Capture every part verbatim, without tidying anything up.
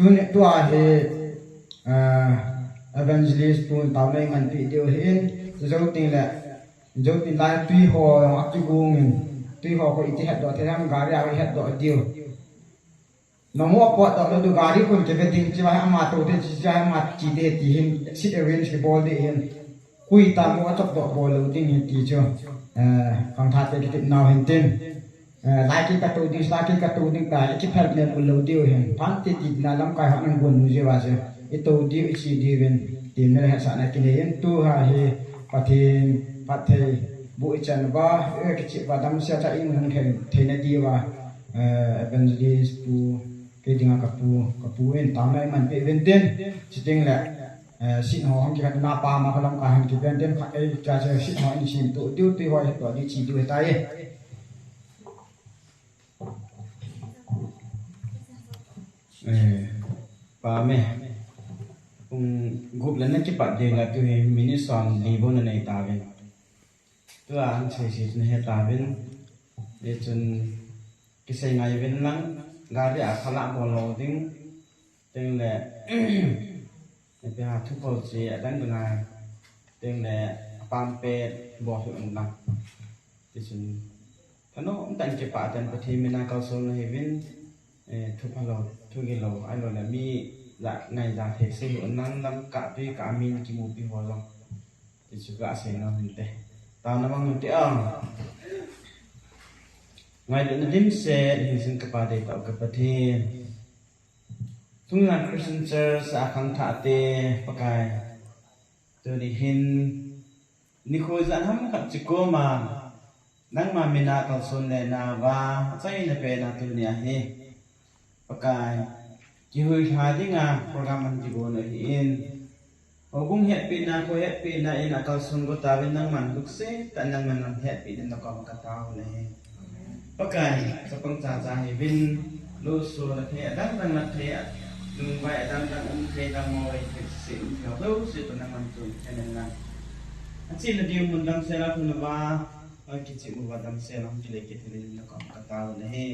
Tuni tua hi, ah, evangelist tun taona imanpi diu ahin, jou tin le, jou tin lai tui ho jong akigong in, tui ho khu iti hetdoh thei ham, gari a ihetdoh diu. Nangho apotdoh lou diu, gari khun kive ding, chua hi ama tou thei, chua hi ama che thei ti hin, seat arrange kibol ding hin, koi tah mo achop doh bol lou ding hin ti chu, eh, khangthah te kitit nau hin tin. Eh, lai kit katou ding, lai kit katou ding ta, ikiphel mem u lou diu hin. Phan ti ti na lamkai ho nan gon nu jeh uva chu. Itou diu, iche diu vin, ti mel hetsahna kinei in tu hi Pathen phattheiboh ichan uva, eh, kicheh uva damsel cha in hung thei, theina diuva, eh, evangelist pu, kei dinga kapu, kapu in taona imanpi uvin tin, chuting le, eh, seat ho hung kikhen na pa ma kalam ka hung kiven tin khat ei cha cha seat ho in sem tu diu, tui ho hetdoh diu che diu ahitai. Eh, pa me. Pung gup le na kipat ding la tu hi minute som li bou na nei tauvin. Tua hin sei sei na he tauvin. Hichun kisei ngai uvin lang, gari a khala bol lou ding. Tin le, ipi ham thu bol che adang dang a. Tin le, apam pet bol uvin lang. Tichun, thanom tah in kipah tah in Pathen mina kalson nahiuvin, eh, thu phalou, thu gilou, ahilou le mi ja ngai ja thei sei hih un lang, lamkai tui ka min kimupi ho jong. Tichu kasei nom inte. Taona mang inte a. Ngailutna dimset, hing jing kapa deitah u ka Pathen. Thunglhang Christian Church a khangthah te Pakai. Tuni hin, nikho ijat ham khat chu koma, nangma mina kalson le nauva, achaina pena tuni ahi. Pakai, kihuhhing dinga program ana kigon u ahin. Houbung hetpina, kho hetpina in akalson got tauvin nangman lungset tah in nangman hetpina nakoma katao u ahi. Pakai, chapang chacha hiuvin, lou so la thei, adang dang la thei, lungvai adang dang um thei, dangmo vai thei, se um thei, lou se to nangman chun thei nangman. Achena diu mun damsel a khun uva, akicheh uva damsel a hung kile kit thei in nakoma katao u ahi.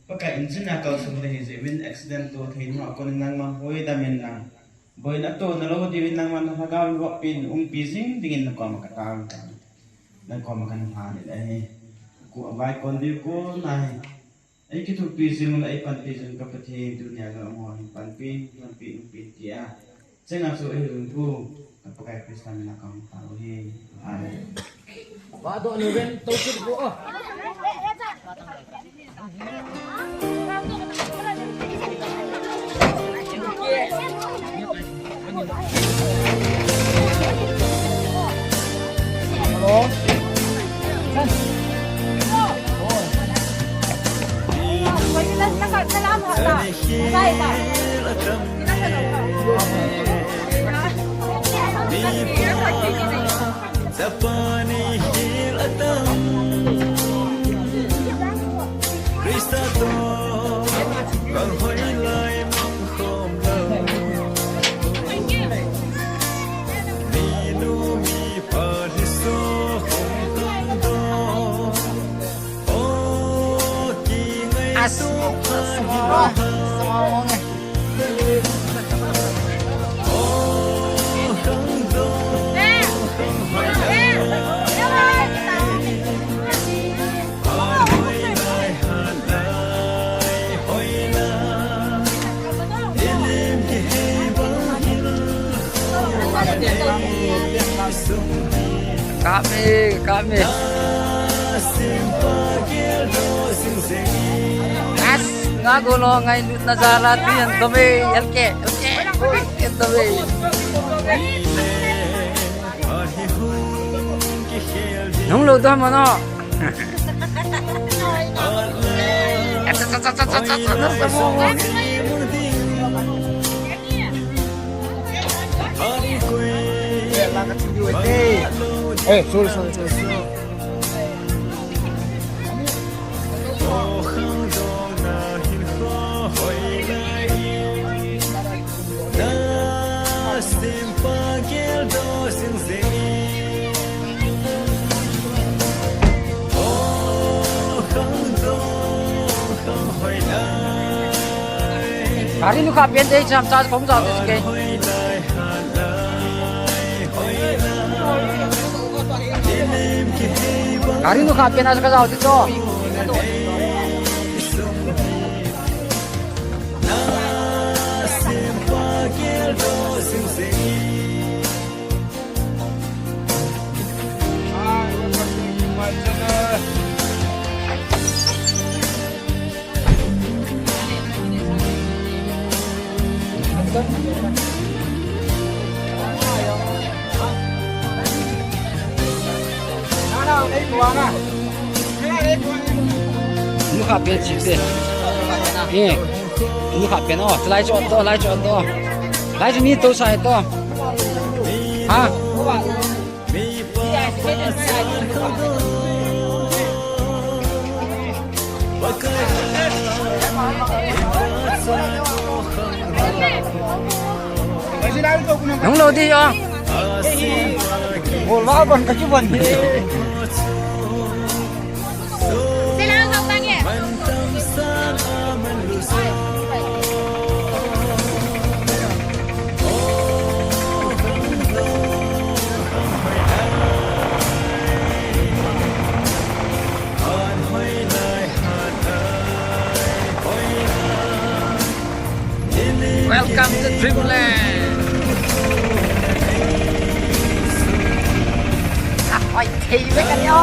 Pakai, engine a kalson le hijeh uvin accident to thei nau a kon in nangman hoidam in lang. Boina tona lou diuvin nangman na lhagao in vop pin umpi jing dingin nakoma katao u ahi. Nakoma kana lhan u ahi. Ku avai kon diu kon ahi. Eikithopi jing un, eipanpi jing ka Pathen tunia jong amaho hin panpi, panpi umpi tia. Chenga chu eihin pu, ka Pakai Christa mina kahin tao u ahi. Amen. Ba do ni ven to kit ko. Hello? Chapa ni hil atam, Krista toh, bang hoilai mang khom lou. Minu mipa ni so khom tang toh. As, as, as, as, as. Kap e, kap e. As, nga gulo ngailutna jal a ti an to me, elke, elke, an to me. Nung lo to mano. Hey, sorry, sorry, sorry. Gari nu kha pen te cham cha kong jao te ke. Gari nu kha pen a ka jao te cho. Nu kha pen chi te. Eh. Nu kha pen o. Lai cho to, lai cho to. Lai cho ni to sai to. Ha? Nung lo di o. Bol ba bon ka chu bon. Welcome to Dreamland. Oi, thei ve ka ni o.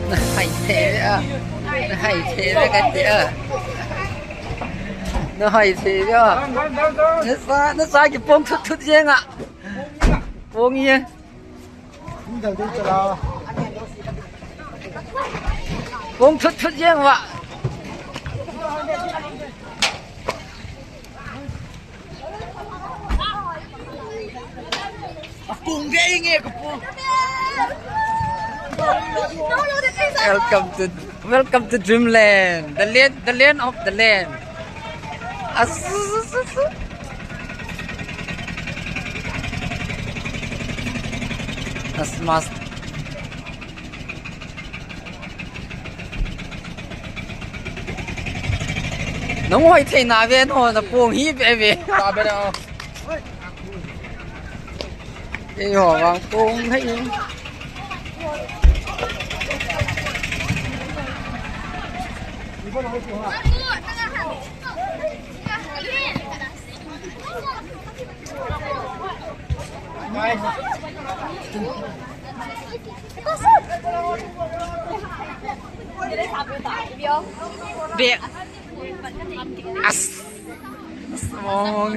Na hai thei ve a. Na hai thei ve ka ti a. Na hai thei ve a. Na sa, na sa ki pong thut thut jeng a. Pong ye. Pong thut thut jeng va. Pong ve nge ka pong. Welcome to, welcome to Dreamland, the land, the land of the land. As, as, as, as, as, Nung hoi thei na ve no, na pong hi ve ve. Ta be na. Ei ho vang pong hai. Be. As. As, mong.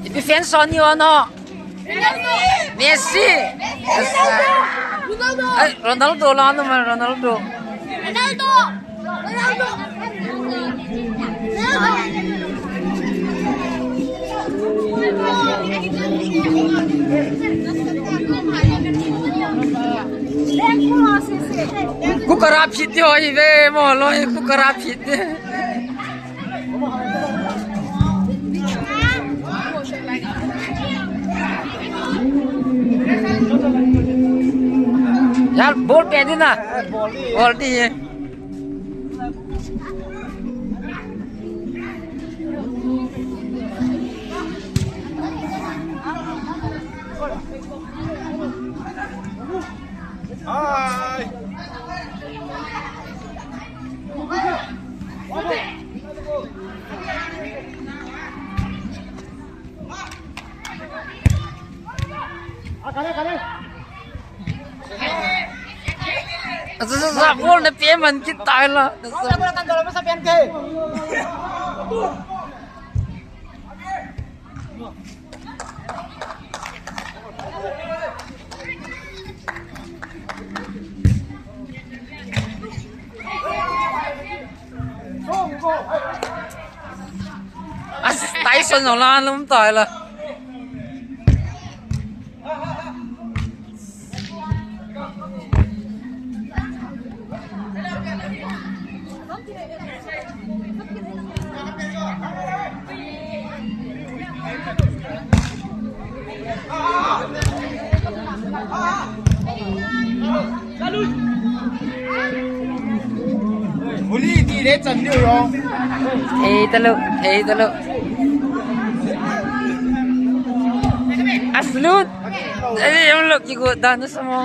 Ipi fan son ni o no? Messi. Ronaldo. Ai, Ronaldo la no ma Ronaldo. Ronaldo. Kukara phit ho ive mo lo kukara phit. Yar, ball pe di na. Ball di. Hi. Asa sa sa bol na pe man kit tai la. Asa sa kan dala sa pen ke. As Tyson no la lum tai la. Huli ti le chan diu yo. Thei talu, thei talu. Aslut. Ei, em lo ki go dan sa mo.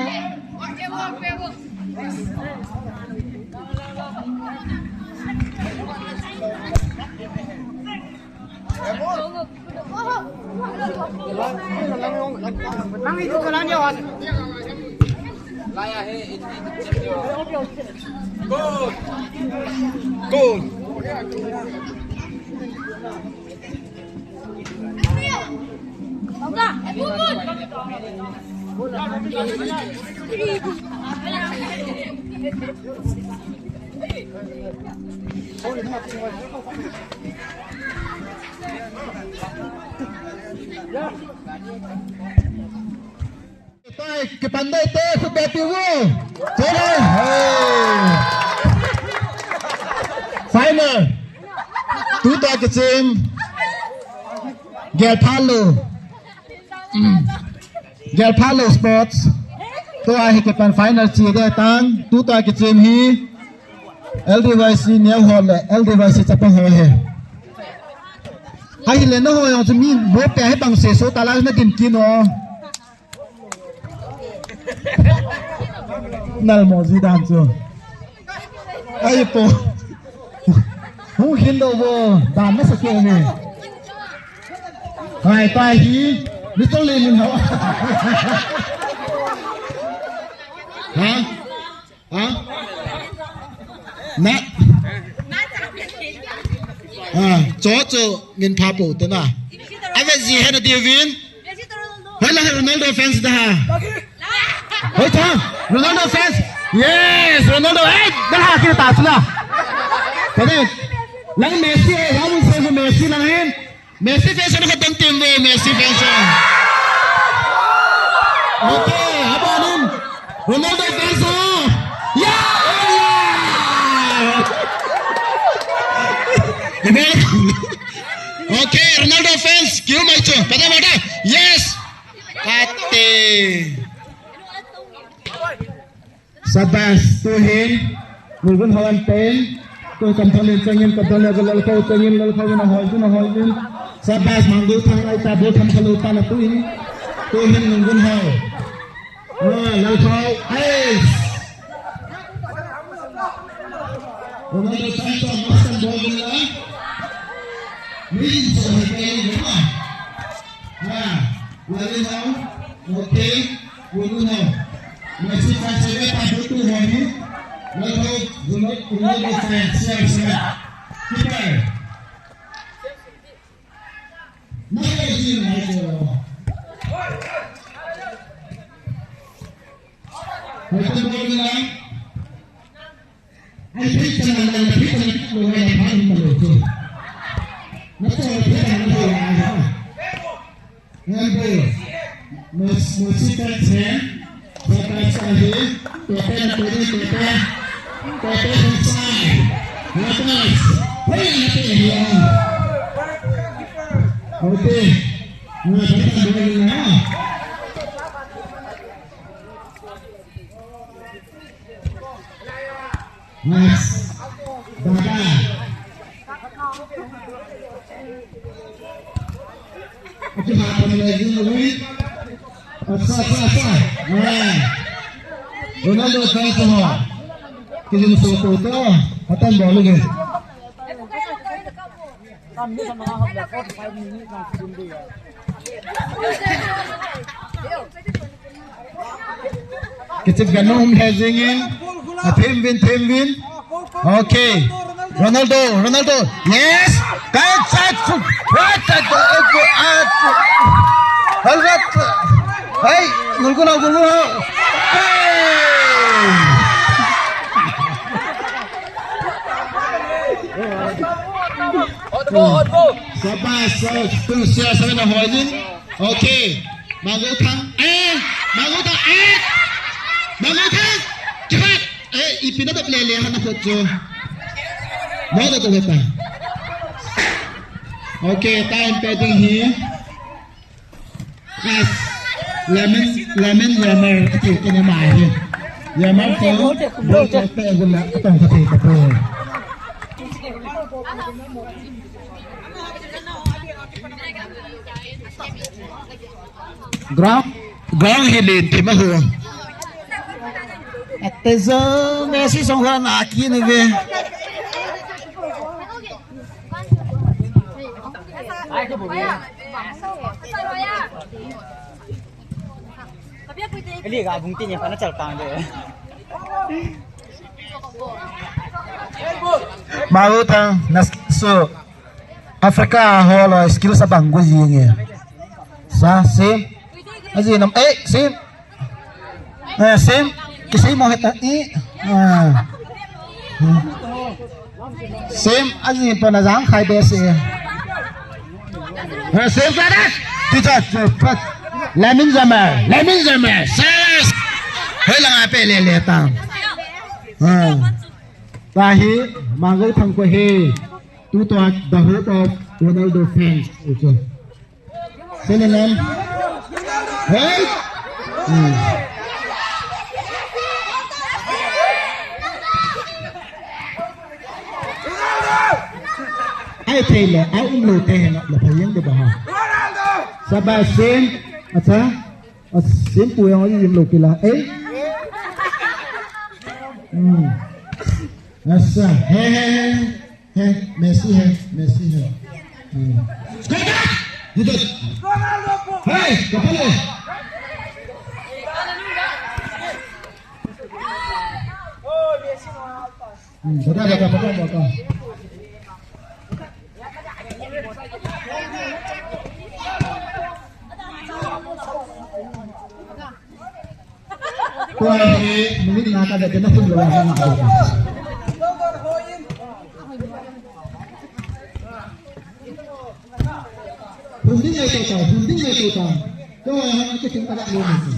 Goal. Goal. Kipan dai te, khut be piu. Choi lai. Hey. Final. Tuta kichem. Gel Phalo. Mm. Gel Phalo Sports. Tua hi kipan final chi de tang. Tuta kichem hi. L D Y C Neo Hall le L D Y C Chapang Hall he. Ahile na ho jong chu mi bo pe hi bang se so tala na din kino. Nal mo ji dan chu. Ai po. Hung hin do bo. Dan na sa ke ne. Hai tai hi. Ni to le ni ho. Ha? Ha? Na? Ah, cho cho min pha po te na. Ave ji he na diu vin. Hala Ronaldo fans da ha. Hoi cha, Ronaldo fans. Yes, Ronaldo. Eh, da ha ki ta chula. Kade? Lang Messi, eh, lang se Messi lang hin. Messi fans na khatang team ve, Messi fans. Okay, abanin. Ronaldo fans. Ya! Okay, Ronaldo fans, kiu mai chu. Pada pada. Yes. Kate. Sabas, tu hin, nungun hawan pen, tu kam thalen changin, kam thalen ko lal ko changin, lal ko na hoi, na hoi. Sabas, manggu thang ai ta, bo tham khalu ta na tu hin, tu hin nungun hoi. Ah, lal ko, ais. Ronaldo Santos, masang bol bola. Min so hai pe, ah. Ah, lal ko, okay. Unu no. Messi fans se ta butu ho ni. Lal ko, unu, unu ko fans se se. Keeper. Na ko ji na ko. Ko to bol na. Ai, phei chana, na phei chana, lo ngai na phan ma lo chu. Na to phei chana lo ngai na. Ngai bo. Mas, mas si ka che. Sa ka sa hi. Pepe na pe ni, Pepe. Pepe sa sa. Na pas. Hoi na pe hi. Hote. Na phei chana lo ngai na. Nice. Dada. Acha, acha, acha, acha. Alright. Ronaldo fans ho, kijin so to to, atan bol uge. Kichep ganum he jingin, a team win, team win. Okay. Ronaldo, Ronaldo. Yes. Kai chat. What? Hey, nulgu na gulu. Hey. Sabash, sabash. Tu sia sa na hoidin. Okay. Mago Thang. Eh, Mago Thang. Eh. Mago Thang. Kipat. Eh, ipi na tap le le hana khut jo. Mago to beta. Okay, time pending hi. Yes. Lemon, lemon, lemon. Ati kene mai hi. Lemon ko. Bo ko pe gula. Atong kati ko. Ground, ground hi len thim ahi. Ate jo Messi song kha na ki ni ve. Eli ga bung tin ya kana chal tang de. Mago Thang na so. Africa ho lo skill sa bang gu jing e. Sa sim. Aji nam eh sim. Eh sim. Kisei mo heta e. Ah. Sim aji pa na jang khai be se. Eh sim pa da. Ti cha cha pa. Lamine Yamal. Lamine Yamal. Ses. Hei langa pe le le ta. Ah. Tahi Mago Thang ko he. Tu to the hope of Ronaldo fans. Okay. Sene nam. Hey. Hmm. Ai thei le, ai um lo te he na, la phai yang de ba ha. Sabash, Sim. Acha. A Sim pu yang ai um lo kila. Eh. Hmm. Asa. He, he, he. Hey, Messi hai, Messi hai. Hmm. Skor! Dito. Hey, kapal eh. Hmm, bata, bata, bata, bata. Tua hi minute nga ka de na phun lo na na. Hun ding ngai to ta, hun ding ngai to ta. Ko ha ke ting ka da lo ni.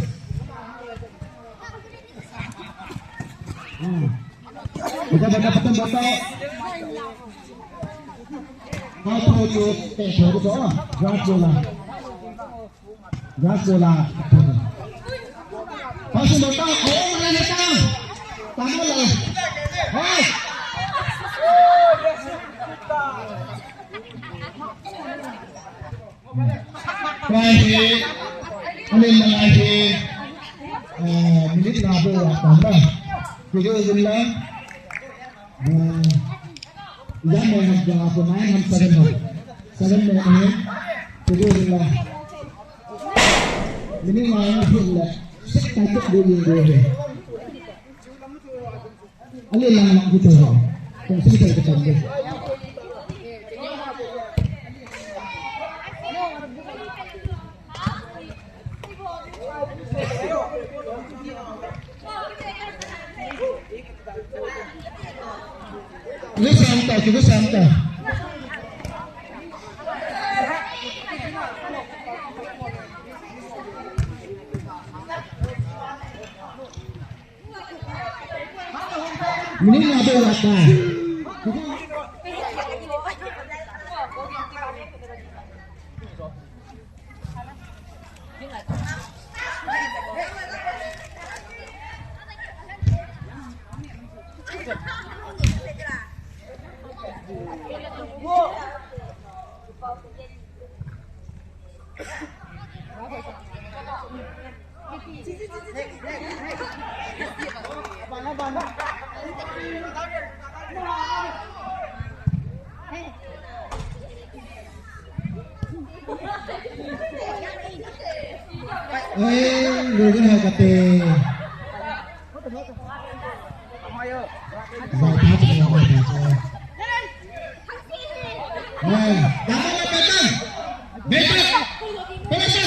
Hmm. Bata bata bata bata. Ko to to te to to. Ga ko la. Gasola. Pasu lo ta, oh, mana lo ta. Tamo la. Hey. Pai he. Ane la he. Eh, minute na bo wa ta na. Kyo jilla. Eh, ya mo na ja ko nine ham seven ham. Seven mo ne. Kyo jilla. Minute nga hin le, sik ta tuk du yin du he. Ale lang lang kito ho. Kung sik ta tuk du. Kigo sam ta, kigo sam ta. Minute nga dou lak ta. Oi, Logan hai kate. Zai tha cha, zai tha cha. Oi, tama na, better. Better. Better.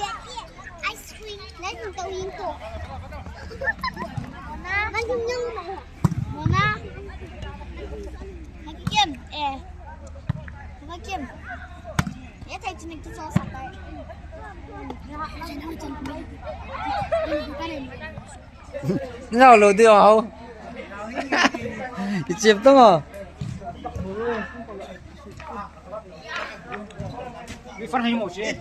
Goal. Ice cream. Nai, tum tau yin ko. Nai, tum nyang mo. Mo na. Hakim, eh. Hakim. Ya tai chin ki sa sa tai. Nao lo di ho. Ichip to mo. Wi fan hai mo che.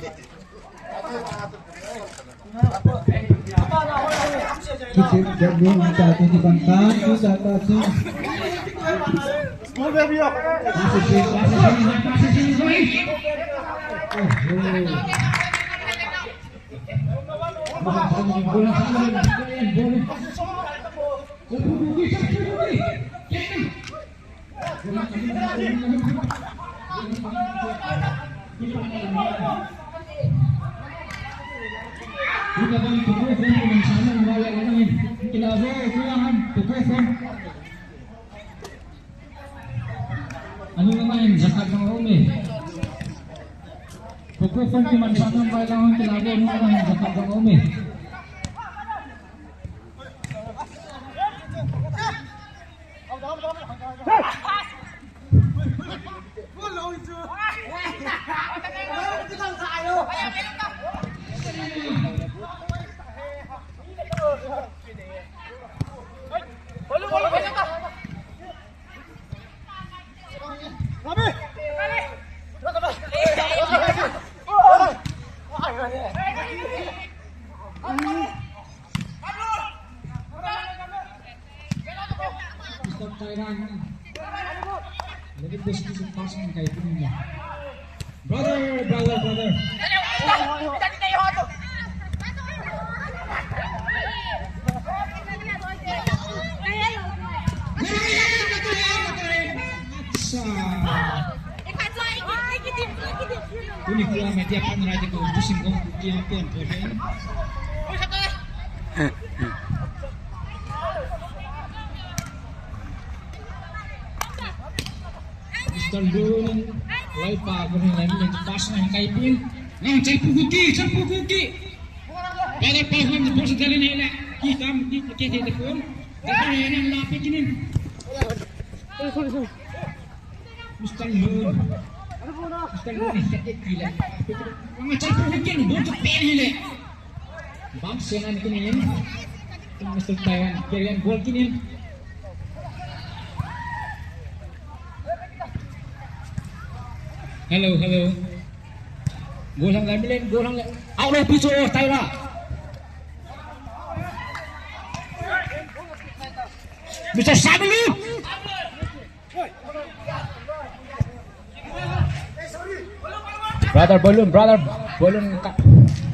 Anu nama in jakat jong aume. Koko fan kiman sa nam bai lang kila bo, anu nama in jakat jong aume. Stop Thailand. Lagi best tu pass ni kai pun ni. Brother, brother, brother. Acha. Uni kua media pan rai de ko pushing ko ki am pen po he. Mister Lun, lai pa ko ni lai mi pass na kai pin. Nang chai pu ki, chai pu ki. Pada pa hon bos dali ni la. Ki kam ki ke ke de pon. Ga pa he na la pe kinin. Sorry, sorry. Mister Lun. Mister Lun ni sakit gila. Macam tu mungkin butuh pen ni le. Bang sena ni kini ni. Mister Taiwan, kalian gol kini. Hello, hello. Gol hang lai milen, gol hang lai. Out of pitch, oh, Taiwan. Mister Samilu. Brother Bolun, brother Bolun ka.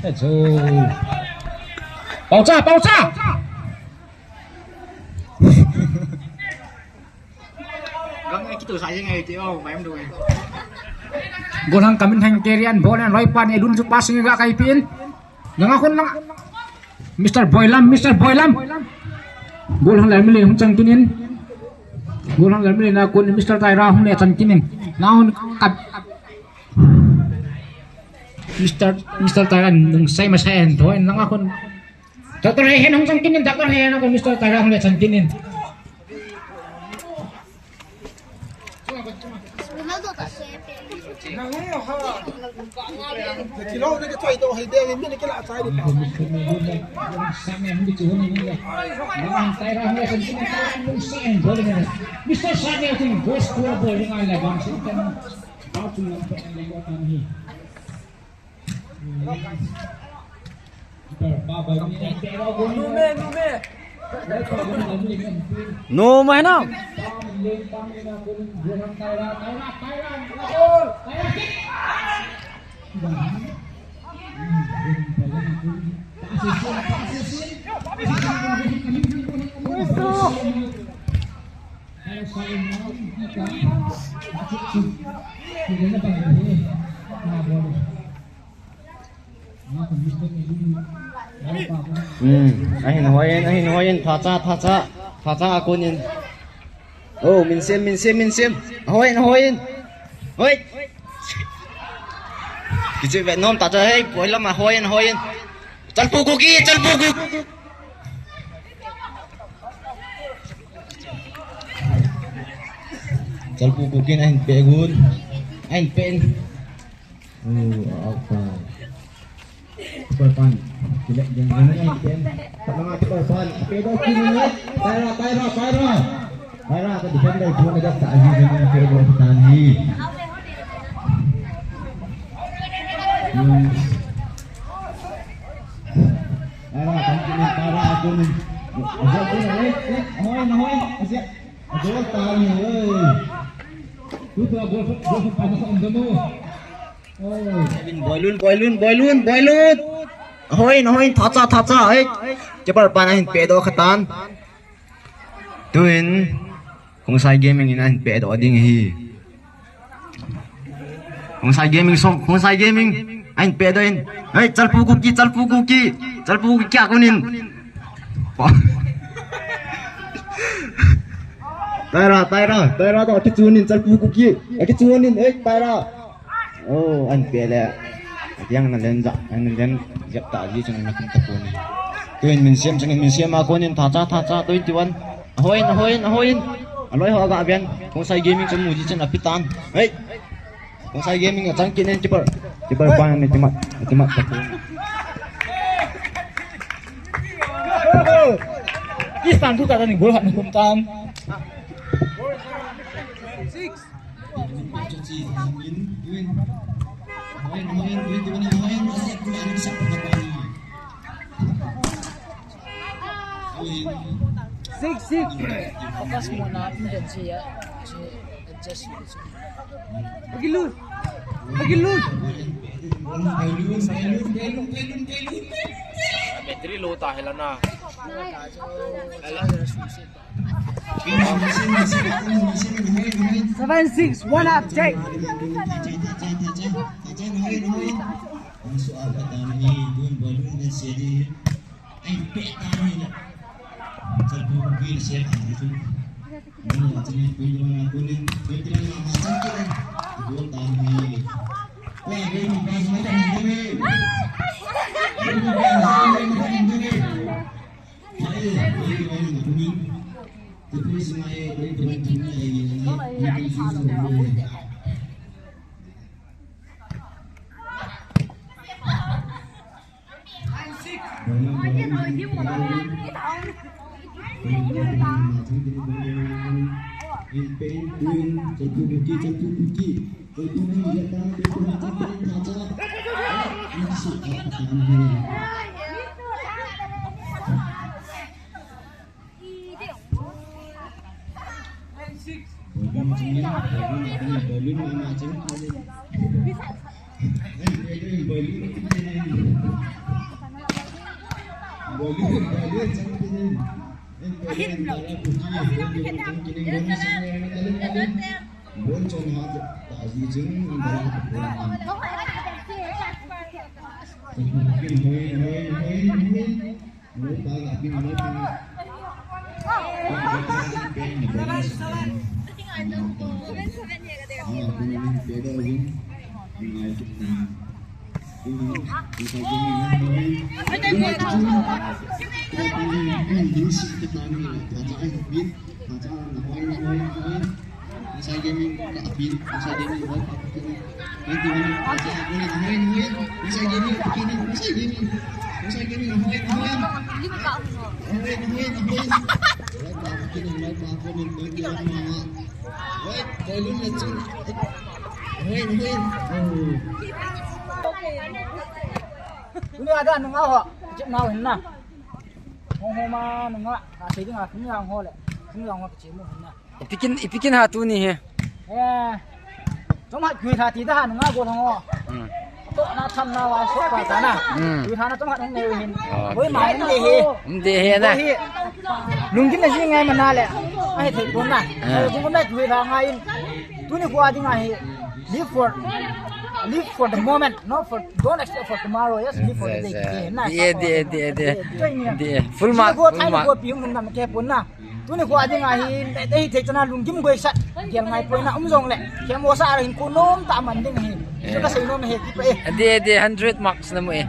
Let's go. Paucha, paucha. Gang kitu saja ngai ti oh, main tu. Gol hang kamin hang kerian bola loi pan e dun chu passing ga kai pin. Nanga khun nanga. Mister Boilam, Mister Boilam. Gol hang lai milen hung chang kinin. Gol hang lai milen a kun Mister Taira hung le chang kinin. Na hung kat. Mister Mister Taira nung sai ma sai en thoi nanga khun. Doctor Rehen hung chang kinin, Doctor Rehen hung Mister Taira hung le chang kinin. Mister Sane, I think, goes to a boy, No, mai na. Hmm, ahin hoiyin, ahin hoiyin, thacha, thacha, thacha a konin. Oh, minsim, minsim, minsim. Ahoiyin, ahoiyin. Hoi. Kichi ve nom thacha hei, poi lam ahoiyin, ahoiyin. Chalpu kuki, chalpu kuki. Chalpu kukin ahin pe gun. Ahin pe. Oh, apa. Keeper pan. Kilek jeng jeng ni ken. Tengah keeper pan. Pedok kini ni. Taira, Taira, Taira. Taira ke defender pun dekat tak aji dengan keeper kita ni. Hmm. Taira, kan kini Taira aku ni. Aja aku ni. Eh, eh, ahoy, ahoy. Aja. Aja tahu ni. Eh. Tu tu aku, aku panas anda tu. Boilun, boilun, boilun, boilun. Ahoiyin, ahoiyin, thacha, thacha, hei. Keeper pan ahin pedoh khatan. Tuin, Khongsai Gaming in ahin pedoh ding ahi. Khongsai Gaming song, Khongsai Gaming. Ahin pedoh in. Hei, chalpu kuki, chalpu kuki. Chalpu kuki a konin. Taira, Taira, Taira toh akichunin, chalpu kuki. Akichunin, hei, Taira. Oh, ahin pe le. Yang na len ja, na len jep ta ji chang na kin ta pon. Tuin minsim, chang minsim a konin thacha, thacha, twenty-one. Ahoiyin, ahoiyin, ahoiyin. Aloi ho ga bian. Khongsai Gaming chang mu ji chang apitan. Hei. Khongsai Gaming achang kit in keeper. Keeper pa ni timat, timat ta pon. Istan tu ta ni gol hat ni kum tan. Six, six. Focus muna, hindi siya, si adjust. Pagilun. Pagilun. Battery low ta hela na. Seven six, one up, take. Acha, noi, noi. Ang sual ka tani, dun balloon na siya di. Ay, pe tani na. Sa bugi siya ang dito. Ano, atin yung pwede mo na kunin. Pwede lang mga atin ko. Dun tani. Kaya, pwede mo ba sa mga tani? Pwede mo ba sa mga tani? Ay, pwede mo na kunin. Tapos may, pwede mo na kunin. Tuni ada nunga ho, chip nau hinna. Hong ho ma nunga, ka sei dinga, nunga ho le, nunga ho kichim hinna. Ipi kin, ipi kin ha tuni hi. Eh. Chom hat gui tha ti da ha nunga go thong o. Hmm. To na tham na wa so pa ta na. Hmm. Gui tha na chom hat hong nei hin. Oh, okay. Koi ma hong nei hi. Hong nei hi na. Koi hi. Lunggim na ji ngai mana le. A hi thei pon na. Ah. Koi kum na gui tha ngai in. Tuni kho a ding a hi. Live for, live for the moment, not for, don't expect for tomorrow. Just live for the day. Yes, yes. Today, na. Di e, di e, di e, di e. Di e. Di e. Full mark, full mark. Tuni kho a thai kho pi hung nam ke pon na. Tuni kho a ding a hi, dei, dei thei chana lunggim goi sat, gel ngai poi na um jong le, kemo sa a hin ko nom ta man ding hi. Eh. Chu ka sei nom he, ki pa e. Ade, ade, hundred marks na mu e.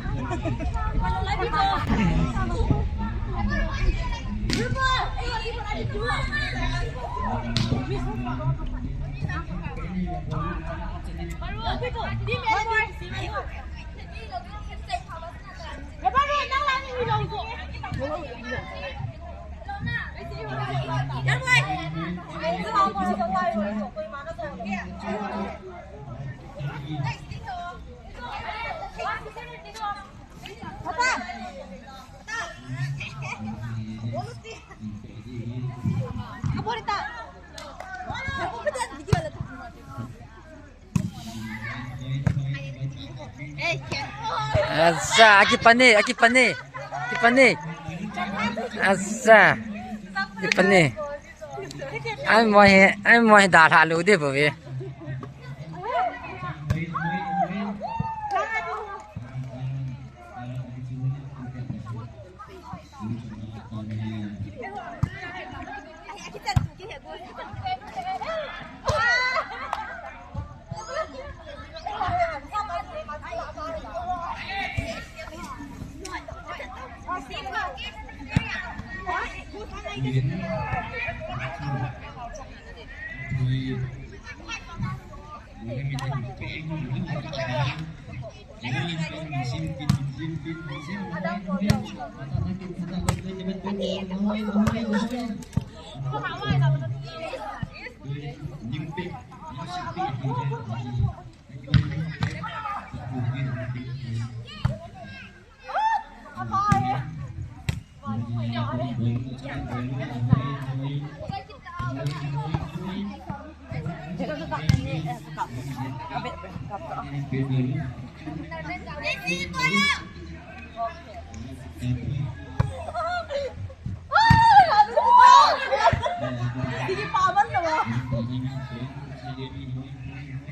Asa, aki pane, aki pane. Aki pane. Asa. Aki pane. Ai moi, ai moi da la lu de bo ve.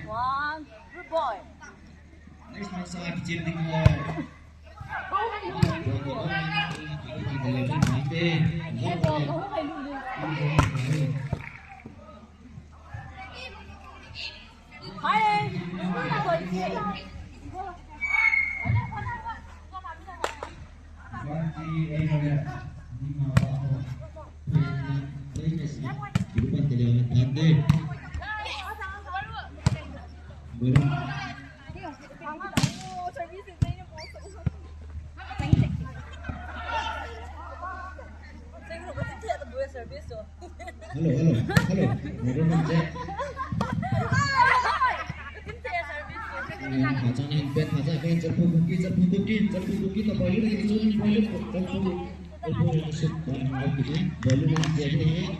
One, good boy. Hello, hello, hello. Hello, hello. Pha chang hin pen, pha chang pen, chalpu kuki, chalpu kuki, chalpu kuki, to volume ni kichun, volume, chalpu, chalpu kuki, volume ni kichun.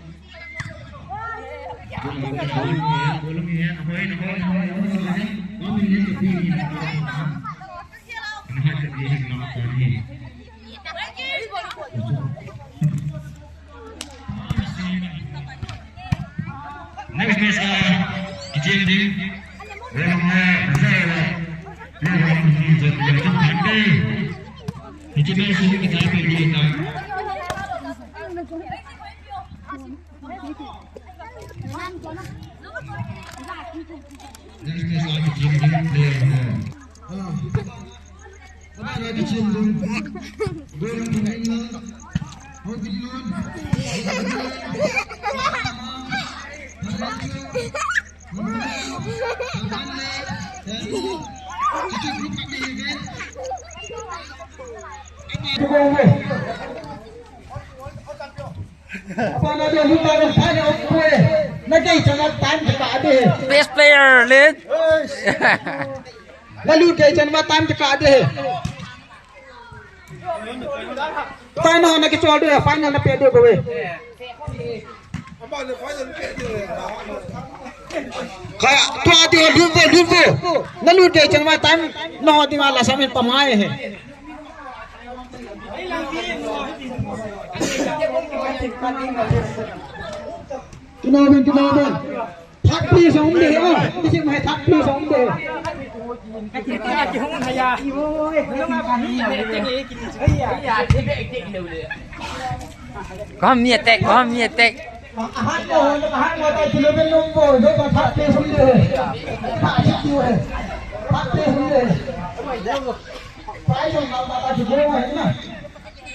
Next match, uh, Kijending. Well, uh, Zero. Zero, one, two, three, four, five, six, seven, eight, nine, ten. Hiche match hi kichai pen ding ahitai. Next match, uh, Kijending. Player, uh, Best player, Lin. Lalu ke chan ma time kikah ding. Final na kichol ding, final na pe ding bou e. Kaya, tua ding, lut vo, lut vo. Lalu ke chan ma time naho ding a la samin pamai he. Kinaw ben, kinaw ben. Third place a um ding, oh. Kisim hai third place a um ding. Kom mi attack, kom mi attack. Ahat mo, ahat mo, tai kilo ben lum bo, jo pa third place a um ding. Third place a um ding. Prize ang mama pa jugo mo na.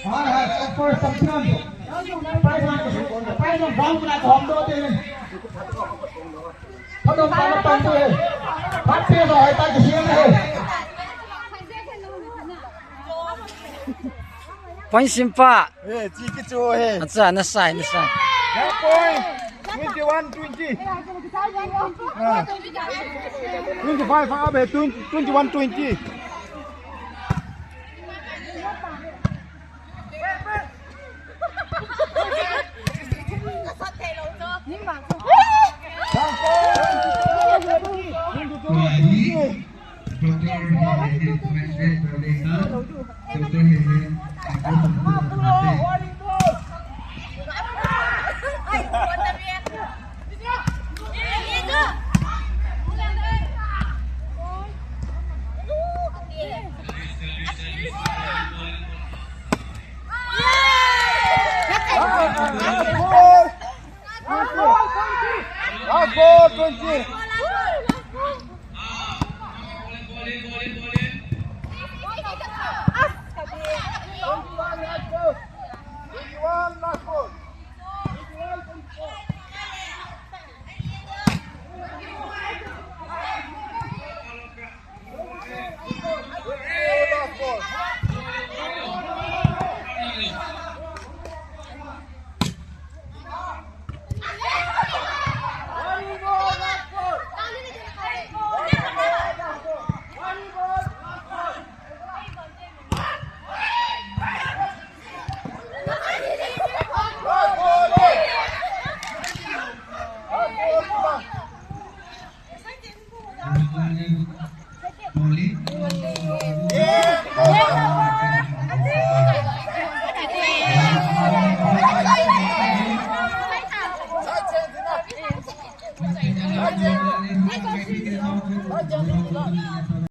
Hai, hai, of course, champion. Prize ang, prize ang bang na ko hom do te. Padong pa na pang to hai. Pat pe ba hai ta kisi na hai. Point sim pa. Eh, chi kicho hai. Acha, na sai, na sai. One point. Twenty-one twenty. Ah. Twenty-five up hai, twenty, twenty-one twenty. Last ball, twenty.